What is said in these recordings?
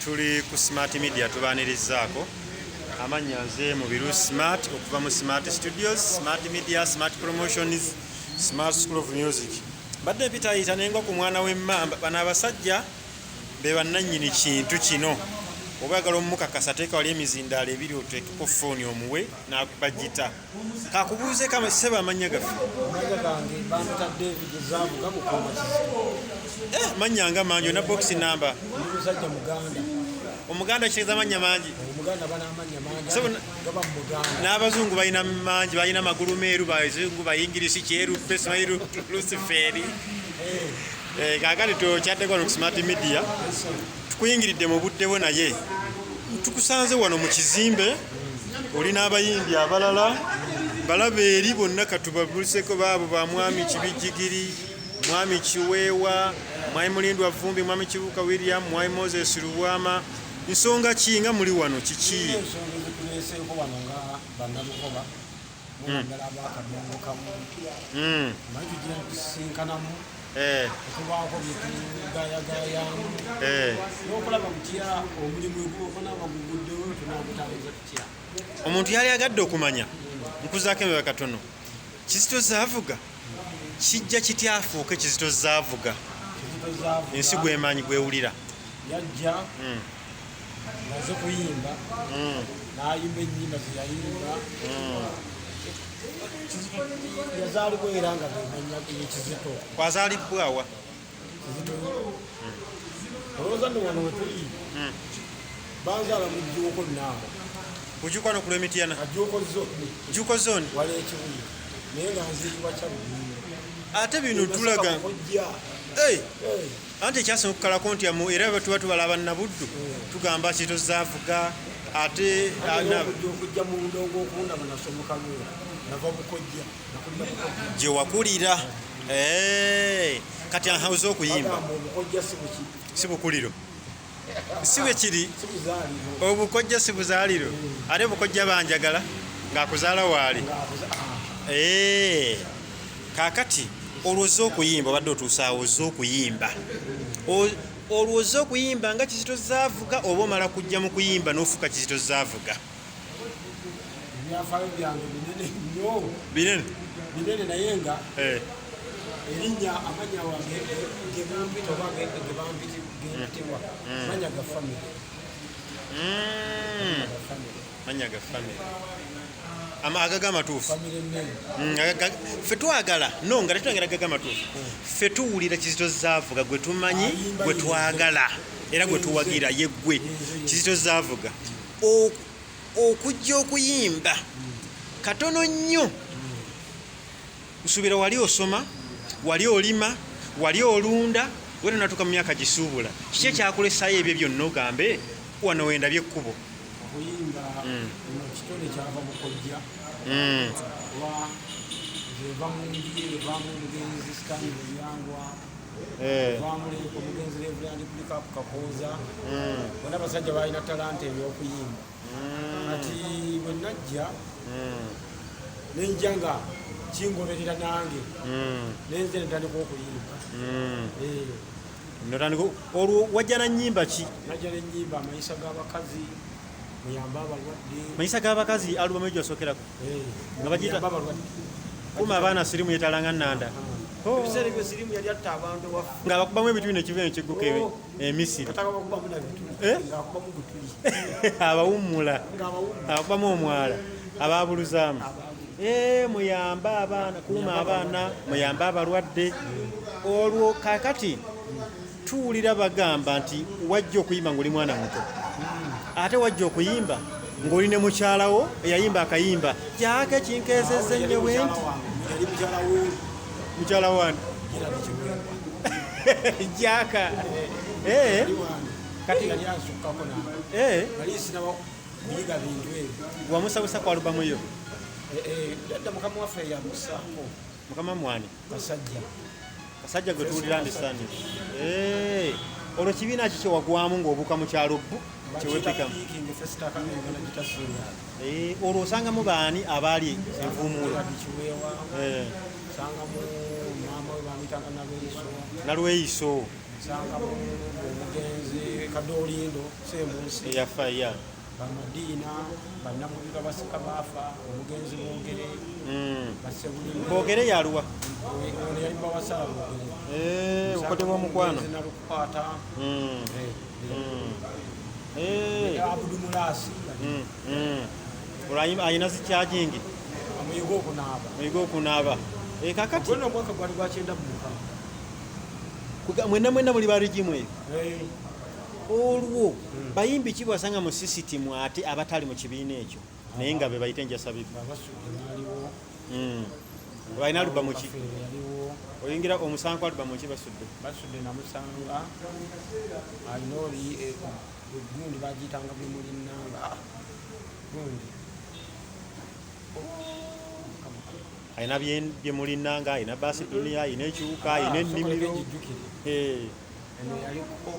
Tuli ku Smart Media, tubaanirizaako. Amannya nze Mubiru Smart, okuva mu Smart Studios, Smart Media, Smart Promotions, Smart School of Music. Mbadde mpitayita nengwa ku mwana w'emmamba. Bano abasajja be bannannyini kintu kino. Oba oyagala omukakasa, teeka wali emizindaalo ebiri, oteekeko fooni, omuwe n'akuba gita. Kakubuuze kama ssebo, amannya gaffe? Amanya gange bampita David Zavuga Mukuuma Kizito. Eh, mannya nga mangi! Olina box number? Ndi musajja Muganda. Omuganda kitegeeza mannya mangi. Omuganda bana amanya mangi. Sebo gaba mu Muganda. N'abazungu balina mangi, balina magulu meeru, bazungu bayingirisi, kyeruppe, simanyi Luciferi. Eh, kaakati tukyaddeko wano ku Smart Media, tukuyingiridde mu budde bwo, naye tukusanze wano mu kizimbe, oli n'abayimbi abalala balaba eri bonna. Katubabuliseko baabo ba Mwami Kibijjigiri, Mwami Kiweewa, Mwami Mulindwa Vumbi, Mwami Kibuuka William, Mwami Moses Lubwama. Nsonga ki nga muli wano? Kiki? Ensonga ezituleeseeko wano nga bannalukoba, munaddala abakadongo kamu, manyi tugira tusisinkanamu, okubaako byetugayagayamu n'okulaba butya omulimu eguokonaaba guguddewo, tunagutambuza tutya. Omuntu yali agadde okumanya, nkuzaako emabega katono, Kizito Zaavuga kijja kitya afuuke Kizito Zaavuga? Kizito Zaavuga ensi gwemanyi, gwewulira. Yajja ngaze kuyimba, n'ayimba ennyimba zeyayimba. Kizito yazaalibwa era nga gemanya Kizito. Kwazaalibwawa? Kizito, olowooza nno wano wetuli, banzaala mu Jjuuko naawo. Bujuuko ku lw'Emityana? Ajuuko Zone. Juuko Zone. Wala Ekibuye, naye nga nziikibwa Kyabbiiro. Ate bino tulaga. Kojja. Hey! Anti ekyasinga okukalako nti era bwe tuba tubala Abannabuddu, tugamba Kizito Zaavuga ate Okujja mu ndongo okundaba, nasomoka Lwera, nava Bukojja, nakulira Bukojja. Gye wakulira. Eh, kati ahawuze okuyimba. Bagamba obukojja si buki? Si bukuliro, si bwe kiri? Si buzaaliro. Obukojja si buzaaliro, ate bukojja banjagala ng'akuzaala waali. Ng'akuza ah. Eh, kaakati olwo ozze okuyimba, obadde otuusaawo, ozze okuyimba. Olwo ozze okuyimba nga Kizito Zaavuga, oba omala kujja mu kuyimba n'ofuuka Kizito Zaavuga? Ebyafaayo byange binene nnyo. Binene. Binene, naye nga erinnya, amanya wange gemumpita oba gempitibwa, manya ga family. Ga family. Manya ga family. Agaga amatuufu. Family name. Ffe twagala no nga tetwagala gaga amatuufu. Ffe tuwulira Kizito Zaavuga gwe tumanyi, Ayimba. gwe Yenze. twagala era gwe tuwagira, ye gwe Kizito Zaavuga. Okujja okuyimba katono nnyo, nsuubira wali osoma, wali olima, wali olunda, we tonatuuka mu myaka gisuubula. Kiki ekyakulesayo ebyo byonna ogambe wano wendabye ekkubo? Okuyimba eno kitone kyava Bukojja, kuba nze nva mu nju evaamu omugenzi Stanley Luyangwa, evaamu omugenzi Reverend Pulikapu Kakooza. Bonna abasajja balina talanta ey'okuyimba. Kati bwe najja, nenja nga kingoberera nange, nenze ntandika okuyimba. Eh. Notandika olwo wajja na nnyimba ki? Najja nenyimba Amayisa g'Abakazi, Muyambe Abalwadde. Mayisa g'Abakazi, alubamu egyo osookerako? Eh, Nga bagiyita- Muyambe Abalwadde. Kuma abaana sirimu yetalanga nanda. Oh. Ebiseera ebyo sirimu yali atta abantu ewaffe. Nga bakubamu ebituli nekiva nekigguka Oh. Emisiri. Kataka bakubamu na bituli. Eh? Ng'akubamu gutuli. Abawummula. Ng'abawummula. Abakubamu omwala, ababuluzaamu. Eh, muyambe abaana, kuuma abaana, muyambe abalwadde. Olwo kakati tuwulira bagamba nti wajja okuyimba ng'oli mwana muto, ate wajja okuyimba ng'oli ne mukyalawo eyayimba akayimba Kyake Kinkeesezza ennyo bwe nti. Yali mukyala wuuli. Mukyala wani? Gerald Kiweewa. Jaka. Eh, Yali wange. Kati- Yali ansukkako nange. Nali sinaba kuyiga bintu ebyo. Wamusabusa ku alubamu yo? Eh, eh, dadda mukama waffe yamusaako. Mukama mwani? Kasajja. Kasajja gwe tuwulira ndi sani. Eh, olwo kibiina ki kyewagwamu ng'obuuka mu kyalo bbu kyewepikamu? Peking Festa Uganda Guitar Singers. Eh, olwo osangamu baani abaali envuumuulo? Gerald Kiweewa. Sangamu maama we bamuyitanga Nalweyiso. Nalweyiso. Nsangamu omugenzi Kadolindo Semunsi. Eyafa ya. Bamadiina, bannamubika basika baafa, omugenzi Bogere. Basebulime. Bogere yaluwa? Ono yali bawasala Bogere. Bukote bw'omukwano. Nalukwata. Abudu Mulasi. Olwo alina zikyajingi? Muyiga okunaaba. Muyiga okunaaba. Kakati gwonna omwaka gwali gwa 96. Mwenna mwenna muli ba rigimu eyo? Olwo bayimbi ki bwasanga mu sisitimu ate abatali mu kibiina ekyo naye nga be bayita enjasabibu? Basudde baaliwo. Balina alubamu ki? Oyingira omusango alubamu ki Basudde? Basudde namusanga alina oli gundi bagiyitanga bwemulinnanga gundi. Alina byemulinnanga, alina basi dunia, alina ekiwuka, alina ennimiro. Eno yaliko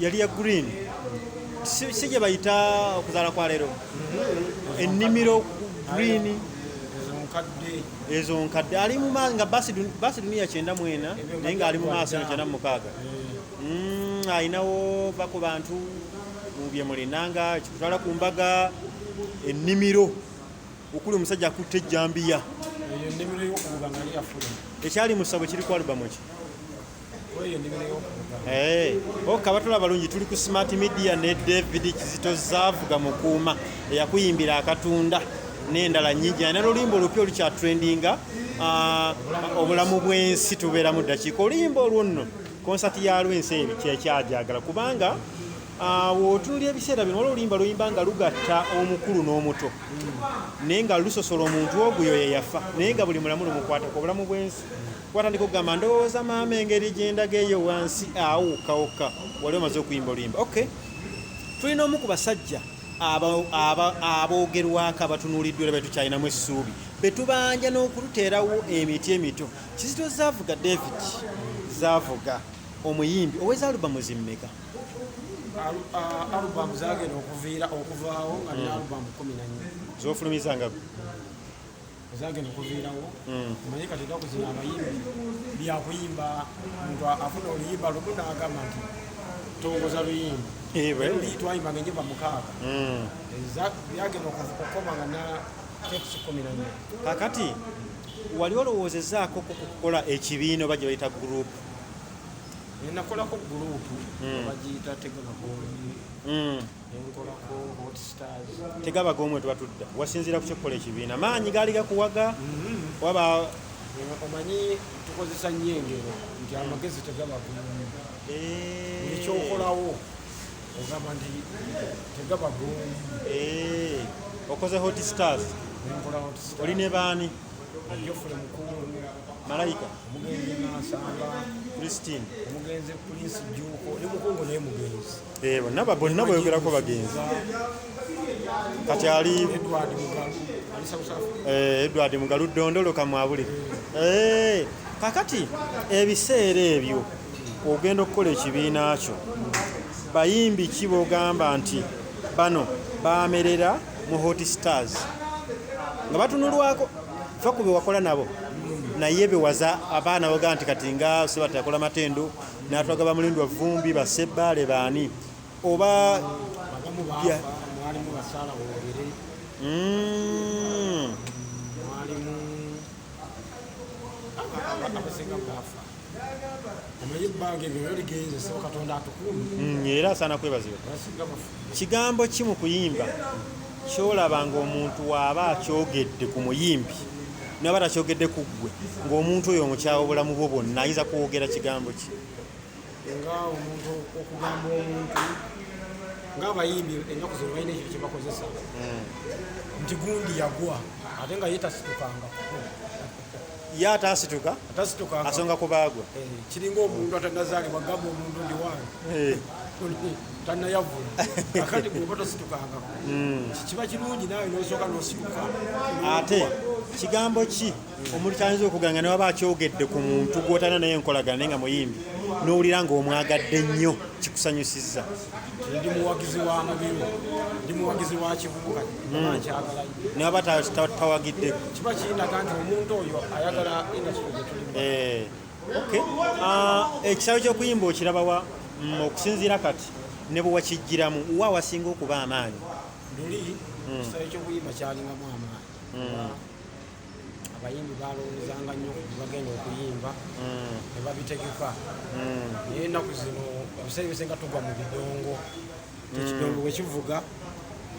yali ya green. Si gye bayita okuzaala kwa leero. Ennimiro green. Ezo nkadde. Ali mu maaso nga basi dunia 94 naye ng'ali mu maaso 96. Alinawo bako bantu mu bye mulinanga kikutwala ku mbaga ennimiro okuli omusajja akutte ejjambiya. Eyo ennimiro y'okuvuga nga yali yafuluma. Ekyali mu ssabo kiri ku alubamu ki? Eyo ennimiro y'okuvuga. Ok, abatulaba balungi, tuli ku Smart Media ne David Kizito Zavuga Mukuuma eyakuyimbira akatunda n'endala nnyingi. Alina n'oluyimba olupya olukyatrendinga, obulamu bw'ensi tubeeramu ddakiika. Oluyimba olwo nno konsati yalwo ensi eyo kyekyajagala kubanga w'otunuulira ebiseera bino waliwo oluyimba luyimba nga lugatta omukulu n'omuto naye nga lusosola omuntu ogwo ye yafa naye nga buli mulamu lumukwatako obulamu bw'ensi. Watandika okugamba ndowooza maama engeri gye ndaga eyo wansi awo wokka wokka wali omaze okuyimba oluyimba. Okay, tulina omu ku basajja aboogerwako abatunuuliddwa era betukyalinamu essuubi betubanja n'okuluteerawo emiti emito. Kizito Zavuga David Zavuga omuyimbi oweza alubamu zimmeka? Alubamu zagenda okuviira okuvaawo nga nina alubamu 14. Z'ofulumiza nga zagenda okuviirawo. Omanyi kati ennaku zino abayimbi byakuyimba omuntu afuna oluyimba lumu n'agamba nti tongoza luyimba. Twayimbanga ennyimba 6. Byagenda okukoma nga na tapes 14. Kakati wali olowoozezaako ku kukola ekibiina oba gye bayita group? Nakolako group bagiyita Tegabagomwe. Nenkolako Hot Stars. Tegabagomwe tuba tudda. Wasinziira ku ky'okukola ekibiina. Maanyi gaali gakuwaga? Waba omanyi tukozesa nnyo engero nti amagezi tegabagomwe. Ekyokolawo ogamba nti tegabagomwe. Okoze Hot Stars. Nenkola Hot Stars. Oli ne baani? Geoffrey Mukungu, Malayika, omugenzi Nansamba, Christine, omugenzi Prince Juko, ne Mukungu naye mugenzi. Bonna bonna boyogerako bagenzi. Kati ali Edward Mugalu, ali South Africa. Edward Mugalu Dondolo Kamwabuli. Kakati ebiseera ebyo ogenda okukola ekibiina kyo bayimbi ki b'ogamba nti bano baamerera mu Hot Stars nga batunulwako fa ku be wakola nabo naye bewaza abaana boga nti kati nga Sebata yakola Matendo n'atwaga Bamulindwa Vumbi Basebbaale baani oba abamu baafa, mwalimu Basaala Boogere, mwalimu abasinga baafa. Omanyi ebbanga eryo lyo ligenze, so Katonda atukuume. Era asaana kwebazibwa. Abasinga bafu. Kigambo ki mu kuyimba ky'olaba ng'omuntu w'aba akyogedde ku muyimbi n'aba takyogedde ku ggwe ng'omuntu oyo omukyawa obulamu bwo bwonna ayinza kwogera kigambo ki? Nga omuntu okugamba omuntu ng'abayimbi ennaku zino balina ekintu kye bakozesa nti gundi yagwa ate nga ye tasitukanga. Ye ataasituka Atasitukanga. asonga ku baagwa. Kiringa omuntu atannazaalibwa gamba omuntu ndi wange. Tannayavula. Kakati bw'oba tositukangako, kiba kirungi naawe n'osooka n'osituka. Ate Kigambo ki omuntu kyayinza okugamba ne waba akyogedde ku muntu gw'otalina naye enkolagana naye nga muyimbi n'owulira ng'omwagadde nnyo kikusanyusizza? Ndi muwagizi wa Mubiru, ndi muwagizi wa Kibuuka, nkyagala nnyo. Ne waba tawagidde. Kiba kindaga nti omuntu oyo ayagala industry gye tulimu. Okay. Ekisaawe ky'okuyimba okirabawa okusinziira kati ne bwe wakijjiramu, wa wasinga okuba amaanyi? Luli ekisaawe ky'okuyimba kyalingamu amaanyi. Abayimbi balowoozanga nnyo ku bagenda okuyimba ne babitegeka, naye ennaku zino ebiseera ebisinga tugwa mu bidongo. Ekidongo bwe kivuga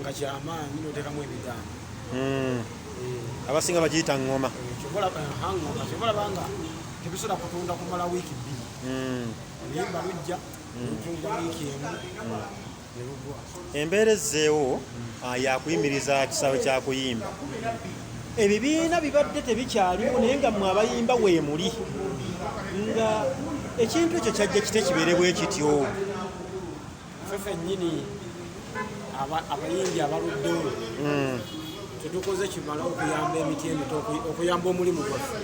nga kyamaanyi noteekamu ebigambo. Abasinga bagiyita ngoma. Ngoma kyobalaba nga tebisobola kutunda kumala wiiki 2. Oluyimba lujja lutundira wiiki emu ne lugwa. Embeera ezzeewo yakuyimiriza kisaawe kyakuyimba. Ebibiina bibadde tebikyaliwo naye nga mmwe abayimba weemuli, nga ekintu ekyo kyajja kite kibeere bwe kityo. Ffe ffennyini abayimbi abaluddewo tetukoze kimala okuyamba emiti emito, okuyamba omulimu gwaffe.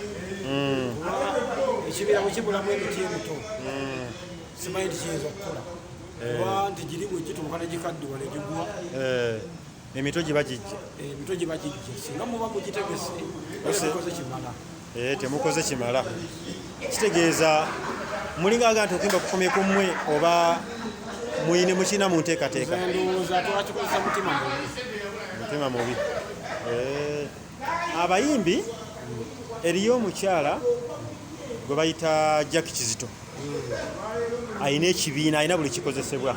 Kuba ekibira bwe kibulamu emiti emito simanyi nti kiyinza okukola, kuba nti giri bwe gituuka ne gikaddiwa ne gigwa. Emito giba gijja. Emito giba gijja singa muba mugitegese, temukoze kimala. Temukoze kimala kitegeeza mulinga aga nti okuyimba kukomye ku mmwe oba muyine mukirina mu nteekateeka? Ndowooza twakikozesa mutima mubi. Mutima mubi. Abayimbi eriyo omukyala gwe bayita Jack Kizito, alina ekibiina, alina buli kikozesebwa.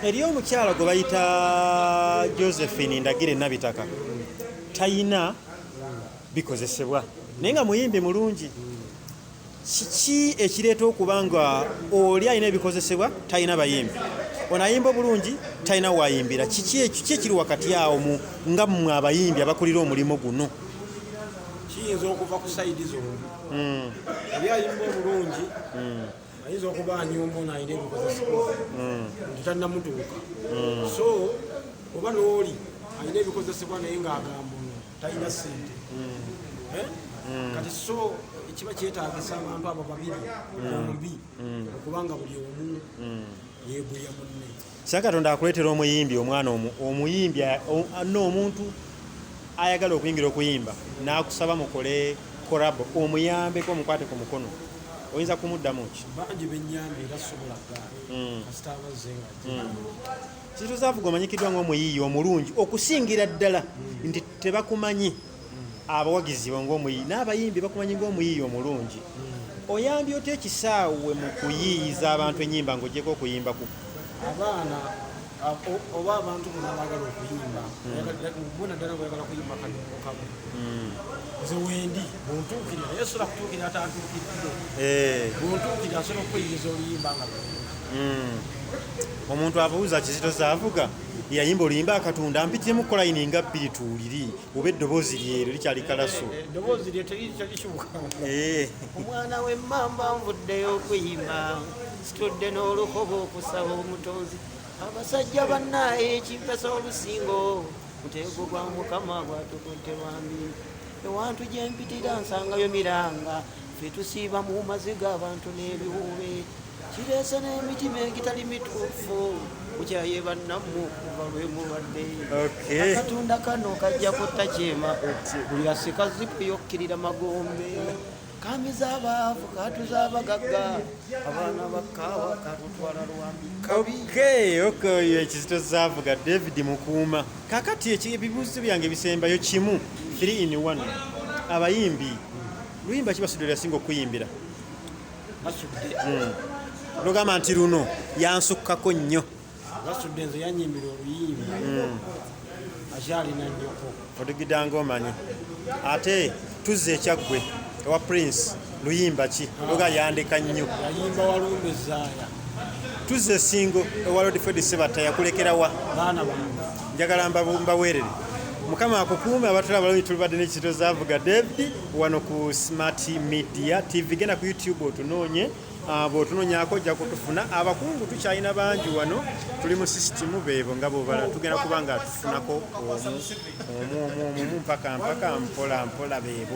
Eriyo omukyala gwe bayita Josephine Ndagire Nabitaka, talina bikozesebwa naye nga muyimbi mulungi. Kiki ekireeta okuba nga oli alina ebikozesebwa talina bayimbi, ono ayimba obulungi talina wayimbira? Kiki ekiri wakati awo nga mmwe abayimbi abakulira omulimu guno? Kiyinza okuva ku sayidi zombi. Oli ayimba obulungi ayinza okuba anyumba ono alina ebikozesebwa nti tannamutuuka, so oba n'oli alina ebikozesebwa naye ng'agamba ono talina ssente. Kati so kiba kyetaagisa abantu abo babiri bombi okubanga buli omu yeeguya munne. Singa Katonda akuleetera omuyimbi, omwana omuyimbi n'omuntu ayagala okuyingira okuyimba n'akusaba mukole collabo, omuyambeko omukwate ku mukono, oyinza kumuddamu ki? Bangi bennyambye era sobola gaana kasita abazze nga Kizito Zaavuga omanyikiddwa ng'omuyiiya omulungi okusingira ddala nti tebakumanyi abawagizi bo ng'omuyiiya, n'abayimbi bakumanyi ng'omuyiiya omulungi. Oyambye otya ekisaawe mu kuyiiyiza abantu ennyimba ng'oggyeko okuyimba ku? Abaana oba abantu bonna baagala okuyimba, bona ddala bweyagala kuyimba kadongo kamu, nze wendi bwontuukirira, naye sobola kutuukirira atantuukiridde. Bwontuukirira nsobola okukuyiyiza oluyimba nga bulungi. Omuntu abuuza Kizito Zaavuga yayimba oluyimba akatunda, mpitiremu kukola layini nga 2 tuwuliri oba eddoboozi lyeryo likyali kalaso. Eddoboozi lye terikyuka. Omwana w'emmamba nvuddeyo okuyimba, situdde n'olukoba okusaba omutonzi. Abasajja bannaye ekimpesa olusingo, muteego gwa Mukama gwatukutte lwambi. Ewantu gye mpitira nsangayo miranga, ffe tusiiba mu maziga abantu n'ebiwuube. Kireese n'emitima egitali mituufu, mukyaye bannammwe okuva lwe mulwadde. Akatunda kano kajja kutta kyema, buli asika zipu yokkirira magombe. Kamiza abaavu katuza abagagga, abaana bakaawa katutwala lwambi. Okay, Ekizito Zaavuga David Mukuuma. Kakati ebibuuzo byange bisembayo kimu, 3 in 1. Abayimbi, luyimba ki Basudde lyasinga okuyimbira? Basudde. Lugamba nti luno yansukkako nnyo. Basudde nze yanyimbira oluyimba akyalina nnyoko. Odigidda ng'omanyi. Ate tuzze ekyaggwe ewa Prince, luyimba ki luga yandeka nnyo? Yayimba Walumbe Zaaya. Tuzze esingo ewa Lord Fred Sebatta, yakulekerawa? Baana bange. Njagala mbaweerere. Mukama akukuume. Abatulaba balungi, tulibadde n'ekito zaavuga David wano ku Smart Media TV. Genda ku YouTube otunoonye. Bw'otunoonyaako ojja kutufuna. Abakungu tukyalina bangi wano, tuli mu sisitimu beebo nga bwobala, tugenda kuba nga tufunako omu omu omu omu mpaka mpaka mpola mpola beebo.